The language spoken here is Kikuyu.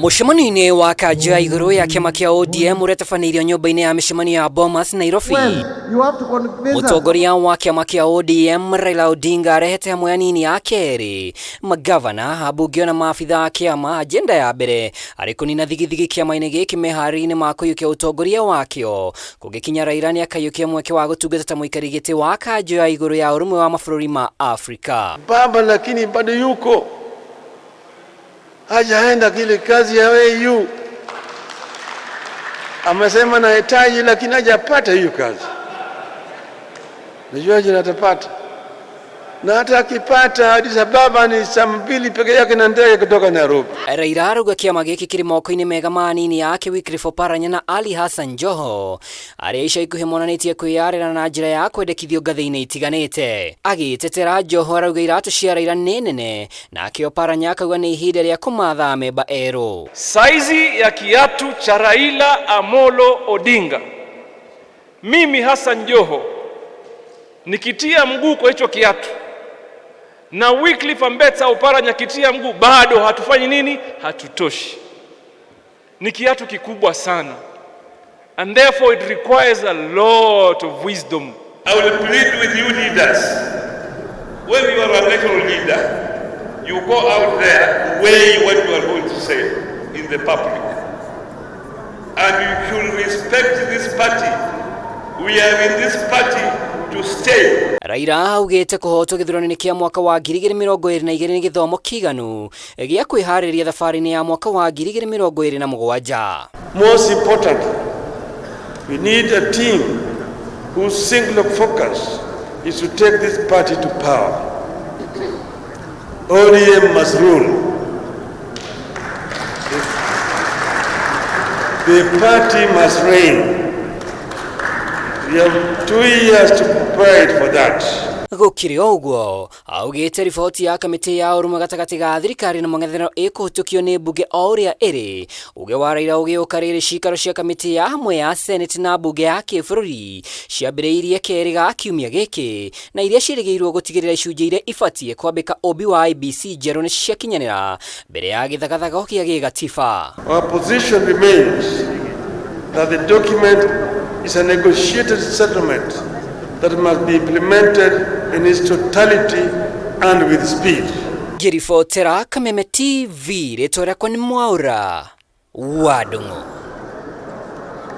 Mũcemanio-inĩ wa kanjũ ya igũrũ ya kĩama kĩa ODM ũrĩa ũtabanĩirio nyũmba-inĩ ya mĩcemanio ya Bomas, Nairobi, mũtongoria wa kĩama kĩa ODM Raila Odinga arehete hamwe anini a kerĩ, magavana, ambunge ona maabitha a kĩama, agenda ya mbere arĩ kũnina thigithigi kĩama-inĩ gĩkĩ meharĩria-inĩ ma kũiyũkia ũtongoria wakĩo. Kũngĩkinya Raila nĩakaiyũkia mweke wa gũtungata ta mũikari gĩtĩ wa kanjũ ya igũrũ ya ũrũmwe wa mabũrũri ma Afrika. Baba lakini bado yuko hajaenda kile kazi ya AU, amesema nahitaji, lakini hajapata hiyo kazi. Najua je atapata, na hata akipata Addis Ababa ni saa mbili peke yake na ndege kutoka Nairobi. Raila arauga kĩama gĩkĩ kĩrĩ moko-inĩ mega ma anini ake Wycliffe Oparanya na Ali Hassan Joho arĩa ica ikuhĩ monanĩtie kwĩyarĩra na njĩra ya kwendekithio ngathĩ-inĩ itiganĩte. Agĩtetera Joho arauga iratũ cia Raila nĩ nene nake Oparanya akauga nĩ ihinda rĩa kũmatha amemba erũ. Saizi ya kiatu cha Raila Amolo Odinga, mimi Hassan Joho nikitia mguu kwa hicho kiatu na Wycliffe Ambetsa Oparanya akitia mguu bado hatufanyi nini? Hatutoshi. Ni kiatu kikubwa sana, and therefore it requires a lot of wisdom. I will plead with you leaders. When you are a national leader, you go out there, weigh what you are going to say in the public. And you should respect this party. We are in this party to stay. Raila augĩte kũhotwo gĩthurano-inĩ kĩa mwaka wa 2022 nĩ gĩthomo kĩiganu gĩa kwĩharĩria thabarĩ-inĩ ya mwaka wa 2027. Most importantly, we need a team whose single focus is to take this party to power. ODM must rule. The party must reign. We have 2 years to prepare it for that. Gũkĩrĩ o ũguo, augĩte riboti ya kamĩtĩ ya ũrũmwe gatagatĩ ga thirikari na mũng'ethanĩro ĩkũhĩtũkio nĩ mbunge o ũrĩa ĩrĩ. Uge wa Raila ũgĩũka rĩrĩ cikaro cia kamĩtĩ ya hamwe ya Senate na mbunge ya kĩbũrũri ciambĩrĩirie kerĩ ga kiumia gĩkĩ na iria ciĩrĩgĩrĩirwo gũtigĩrĩra icunjĩ iria ibatiĩ kwambĩka ũmbi wa IEBC njerũ nĩ ciakinyanĩra mbere ya gĩthagathago kĩa gĩgatiba. Our position remains that the document is a negotiated settlement that must be implemented in its totality and with speed. Ngĩribotera Kameme TV, rĩtwa rĩakwa nĩ Mwaũra wa Ndung'u.